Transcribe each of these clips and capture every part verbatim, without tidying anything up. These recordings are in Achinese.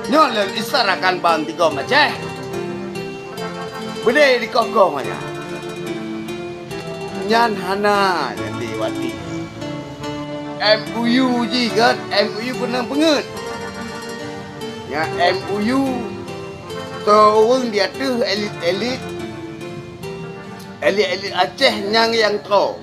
Nyoe lôn isarakan ban tigom Aceh. Beudé dikoh-koh nyan. Nyan hana nyan lé watèe. M O U jih gèt, M O U keunong peungeuet. Nyan M O U, soe ureueng di ateueh elit-elit, elit-elit Aceh nyang, nyang troe.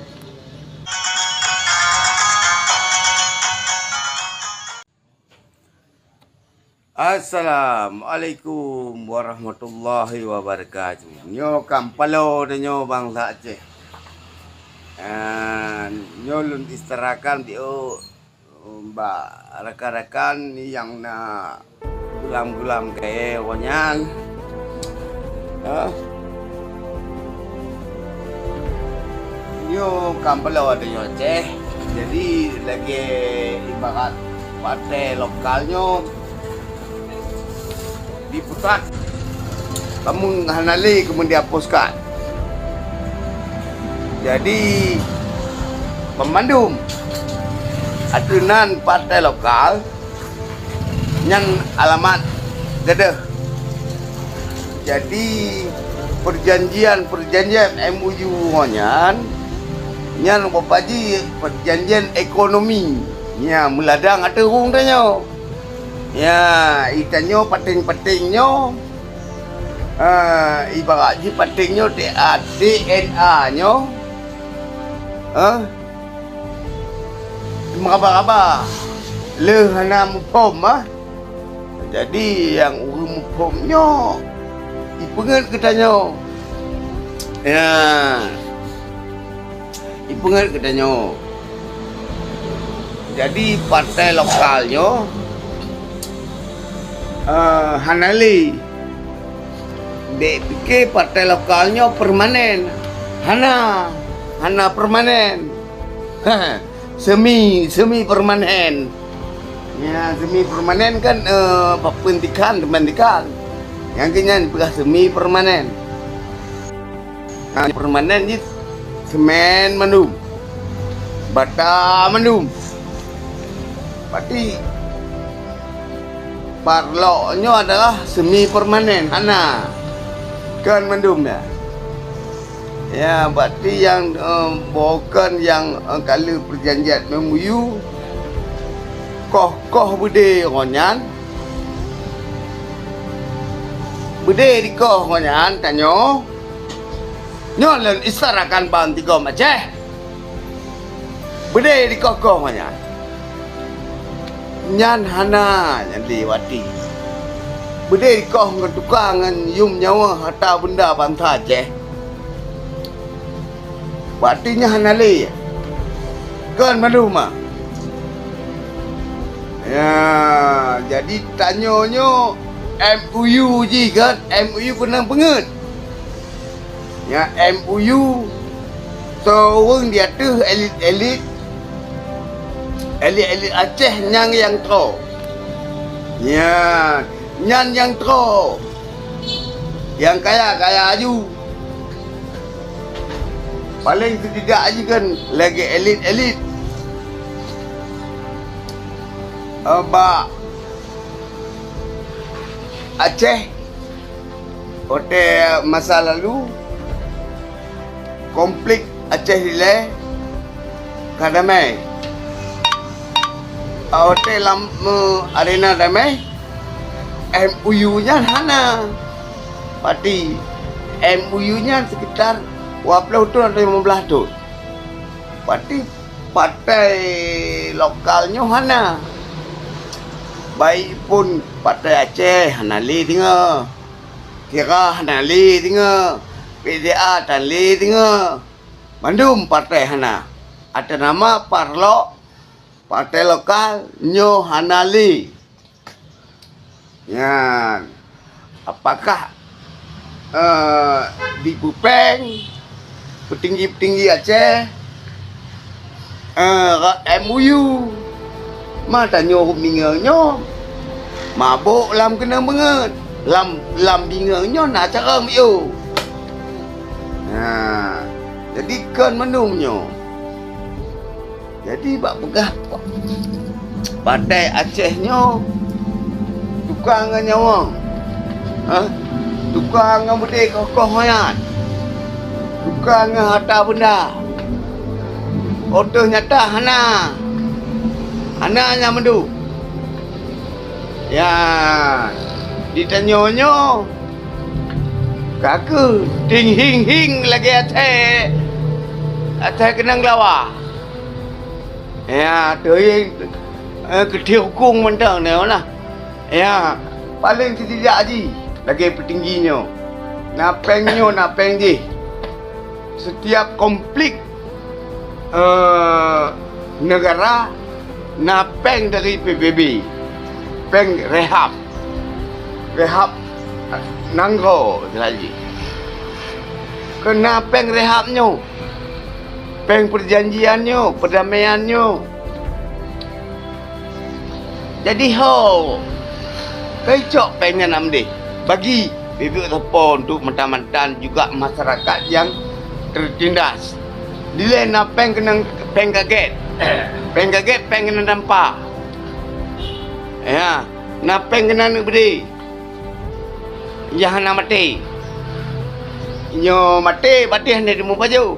Assalamualaikum warahmatullahi wabarakatuh. Nyoe kan paloe tanyoe bansa Aceh. Ah, nyoe lôn isarakan bak rakan-rakan nyang na gulam-gulam kayèe awaknyan. Ha? Nyoe kan paloe tanyoe Aceh. Jadi, lagèe ibarat partai lokal nyoe di pusat, kamoe hana lé keumudian pusat. Jadi, banmandum ateueh nan partai lokal, nyan alamat gadoh. Jadi, peujanjian-peujanjian M O U nyan, nyan bak paji peujanjian ekonomi. Nyan meuladang ateueh ureueng tanyoe. Ya, i tanyoe paténg-paténg nyoe, ah, ibarat jih paténg nyoe D N A, D N A nyoe, ah, meuraba-raba. Lheueh hana muphom, ah. Jadi, nyang ureueng muphom nyoe, ipeungeut geutanyoe. Ya. Ipeungeut geutanyoe. Jadi, partai lokal nyoe, eh, hana lé. Bèk pike partai lokal nyoe permanen. Hana. Hana permanen. Semi, semi permanen. Ya, semi permanen kan, eh, peuntikan, peuntikan. Nyang keu nyan peugah semi permanen. Ha, permanen jih semen mandum. Bata mandum. Berarti parlok nyoe adalah semi permanen, hana. Kon mandum dah. Ya, berarti nyang, eh, bukon nyang, eh, ka lheueh peujanjian M O U, koh-koh beudé ngon nyan. Beudé dikoh ngon nyan tanyoe. Nyoe lôn isarakan ban tigom Aceh. Beudé dikoh-koh ngon nyan. Nyan hana nyan lé watèe. Beudé dikoh ngon tuka ngon yum nyawa harta beunda bansa Aceh. Watèe nyan hana lé. Kon mandum, ah. Ya, jadi tanyoe nyoe M O U jih kan, M O U keunong peungeut. Nyan M O U, soe ureueng di ateueh elit-elit, elit-elit Aceh nyang, nyang troe. Nyan, nyan nyang troe. Nyang kaya-kaya aju. Paleng setidak jih kan lagèe elit-elit. Eh, bak Aceh, watèe masa lalu, konflik Aceh ilèe ka damai. Watèe lam, eh, arena damai, M O U nyan hana. Berarti M O U nyan sekitar dua ploh thon atau lima belas thon. Berarti partai lokal nyoe hana. Baik pun Partai Aceh hana lé singoh, Kira hana lé singoh, P D A tan lé singoh. Mandum partai hana. Atas nama parlok, partai lokal nyoe hana lé. Nyan, apakah, eh, dipeupéng peutinggi-peutinggi Aceh, eh, rot M O U? Ma tanyoe bingung nyoe. Mabök lam keunong beungeut. Lam, lam bingung nyoe na carông, yo. Nah, jadi kon mandum nyoe. Jadi, bak peugah Partai Aceh nyoe, Tukang ngon nyawöng, ha? Tukang ngon beudé koh-koh nyan, tukang ngon hareuta beunda. Óh teuh nyata hana, hana nyang meuduek. Ya, di tanyoe nyoe ka kheueh ting hing-hing lagée até, até keunong lawa. Ya, teuhieng, eh, keuthie hukong mantong nyoe lah. Ya, paleng sijijak jih lagée peutinggi nyoe. Na péng nyoe, na péng jih. Setiap konflik, eh, negara na péng dari P B B. Péng rehab. Rehab nanggroe istilah jih. Keu na péng rehab nyoe. Péng peujanjian nyoe, peudamaian nyoe. Jadi ho, keu icok péng nyan amdeh, bagi bibit sapo untuk meutan-meutan juga masyarakat nyang tertindas. Dilée na péng keunong, péng kaget. Péng kaget, péng keunong dampa. Ya, na péng keunan neuk beudé. Nyang hana maté. Nyoe maté, maté hana teumupajoh.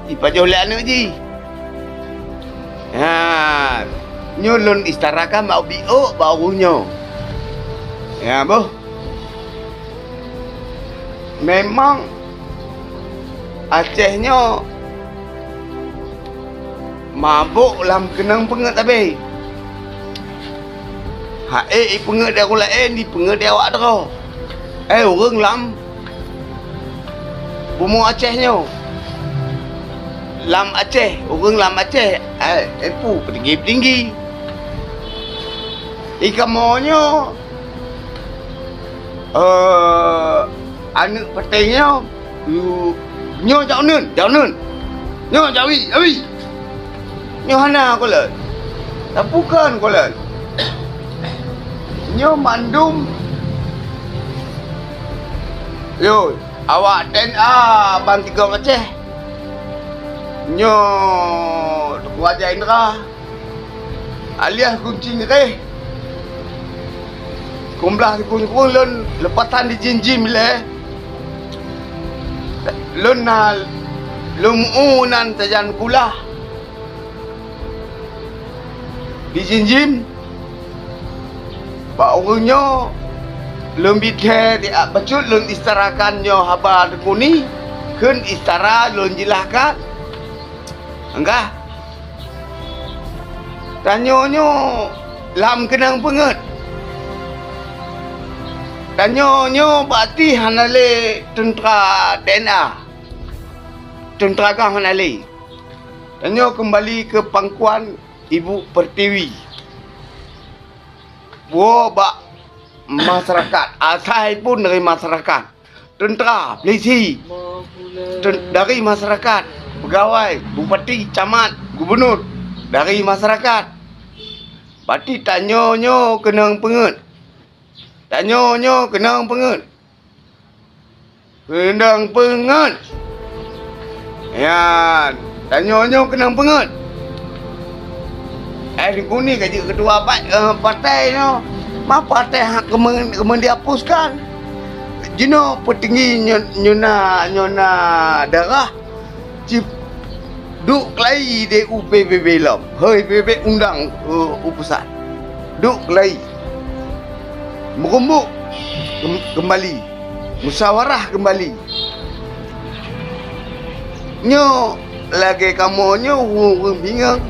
Ipajoh lé aneuëk jih. Ha, nyoe lôn istarakan bak biôk bak ureuëng nyoe. Ya, boh. Memang Aceh nyoe mabök lam keunong peungeuet abée. Hak ék ipeungeuet di ureuëng laén, ipeungeuet di awak droe. Eh, ureuëng lam bumoe Aceh nyoe. Lam Aceh, ureuëng lam Aceh, eh, eh, pu, peutinggi-peutinggi. Di kamoe nyoe, eh, aneuëk paténg nyoe, Yu, nyoe jak uneuen, jak uneuen. Nyoe jak wie, jak wie. Nyoe hana kulôn. Tapi kon kulôn. Nyoe mandum. Yo, awak T N A ban tiga Aceh. Nyoe Teungku Raja Indra. Alias Gunci Ngeureh. Kumblah sikureueng-kureueng lôn leupatan di Jinjim ilée. Lôn na lôn meu nan sajan kulah di Jinjim. Bak ureuëng nyoe lôn bithée di bacut lôn istarakan nyoe haba teukuni kheun istara lôn jeulahkan. Enggah. Tanyoe nyoe lam keunong peungeuet. Tanyoe nyoe bak ti hana lé teuntra T N A. Teuntra kah hana lé. Tanyoe keumbali keu pangkuan Ibu Pertiwi. Woe bak masyarakat, asai pun dari masyarakat. Teuntra, polisi, ten-, dari masyarakat, peugawai, bupati, camat, gubunur, dari masyarakat. Bak ti tanyoe nyoe keunong peungeuet. Tanyoe nyoe keunong peungeuet. Keunong peungeuet. Nyan, tanyoe nyoe keunong peungeuet. Eh, Teungku ni ka jeuet keutua pa-, eh, partai nyoe. Ma partai hak keumeung-, keumeung dihapuskan. Jinoe peutinggi nyo-, nyoe na, nyoe na darah. Cit duek keulayi di U P B B lom. Hei, P B B undang, eh, u pusat. Duek keulayi. Meurumbok kem-, keumbali. Musyawarah keumbali. Nyoe lagée kamoe nyoe ureuëng-ureuëng bingung,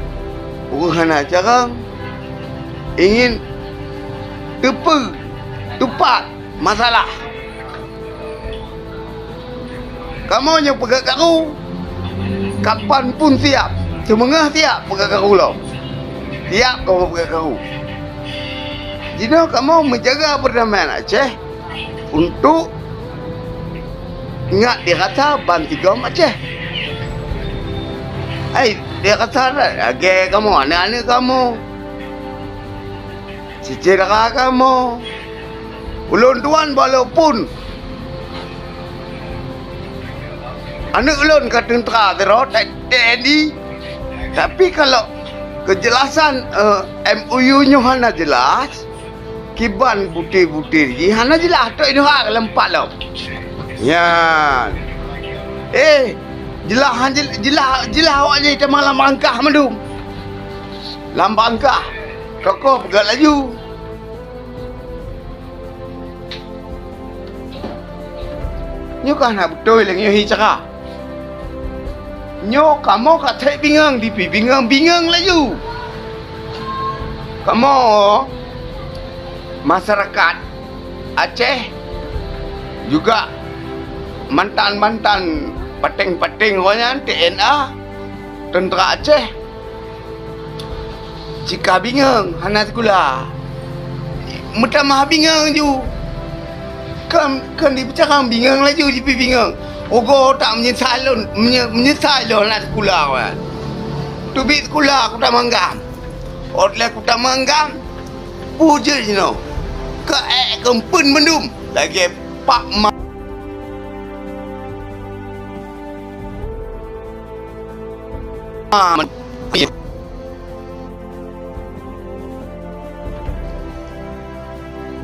ureuëng hana carông, ingin teupeu, teupat masalah. Kamoe nyang peugah karu, kapan pun siap, seumeungoh siap peugah karu lom. Siap kamoe peugah karu. Jinoe kamoe meujaga peurdamaian Aceh untuk ingat dirasa bansigom Aceh. Hai, dirasa lagée kamoe, aneuëk-aneuëk kamoe. Syedara kamoe, ulôn tuan walaupun aneuëk lôn ka teuntra sidroe, T N I, tapi kalau keujelasan, eh, M O U nyoe hana jelas, Kiban butir-butir jih hana jeulaih tok inoe ha lam pat lom. Nyan. Eh, jeulaih, jeulaih, jeulaih awak jih teuma lam bangkah mandum. Lam bangkah. Tokoh peugah laju. Nyoe ka hana beutôi lé nyoe hi cara. Nyoe kamoe ka that bingung, dipi bingung, bingung laju. Kamoe masyarakat Aceh juga mantan-mantan paténg-paténg awaknyan T N A, teuntra Aceh. Cika bingung hana sikula. Meutamah bingung ju. Kan, kan dipeucarang bingung laju jipi bingung. Ugoe tak meunyeusai lôn, meunye-, meunyeusai lôn hana sikula, wan. Teubiet sikula kutamong GAM. Ôt lé kutamong GAM, peue jeuet jinoe. Keu ék keupeuen mandum lagée pak ma-,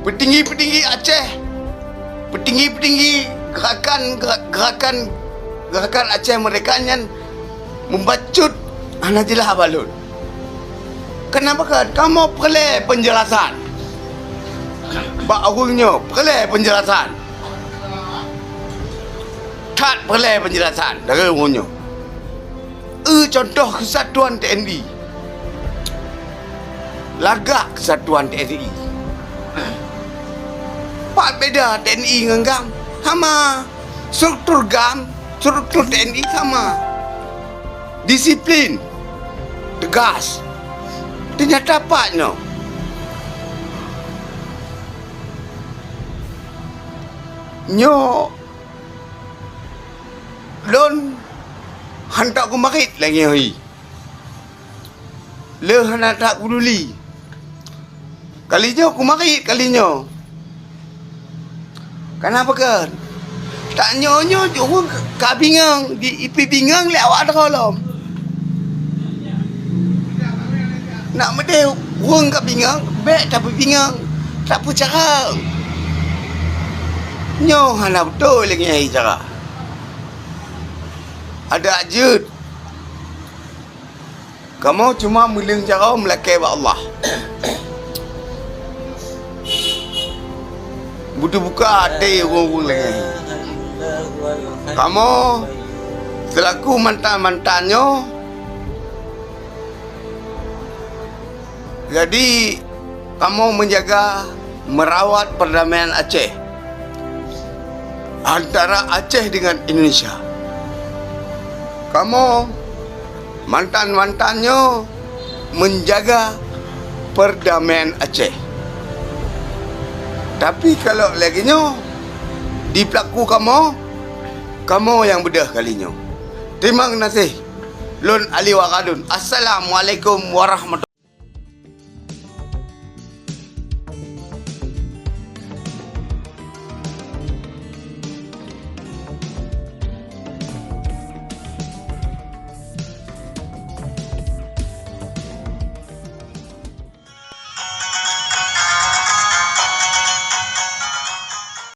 Peutinggi-peutinggi Aceh, peutinggi-peutinggi gerakan, gerakan, gerakan Aceh Merdeka nyan meubacut hana jeulaih bak lôn. Kenapa kan? Kamoe peureulée peunjeulasan. Bak ureuëng nyoe peureulée peunjeulasan. That peureulée peunjeulasan dari ureuëng nyoe. Eu contoh keusatuan T N I. Lagak keusatuan T N I. Pat beda T N I ngon GAM? Sama. Struktur GAM, struktur T N I sama. Disiplin, tegas. Teunyata pat nyoe. Nyoe lôn hantom kumarit lagée nyoe hi. Le hana that peuduli. Kali nyoe kumarit kali nyoe. Kana pakon? Tanyoe nyoe ureuëng ka bingung, di ipi bingung lé awak droe lom. Nak meudeh ureuëng ka bingung, bék tapeubingung, tapeucarông. Nyoe hana beutôi lagée nyan cara. Adak jeuet. Kamoe cuma meuleueng jaroe meulakée bak Allah. Beuteubuka até ureuëng-ureuëng lagée nyan. Kamoe seulaku mantan-mantan nyoe, jadi kamoe meujaga meurawat peurdamaian Aceh antara Aceh dengan Indonesia. Kamoe mantan-mantan nyoe meujaga peurdamaian Aceh. Tapi kalau lagée nyoe dipeulaku kamoe, kamoe nyang beudôh kali nyoe. Teurimong gaséh. Lôn Ali Waradun. Assalamualaikum warahmatullahi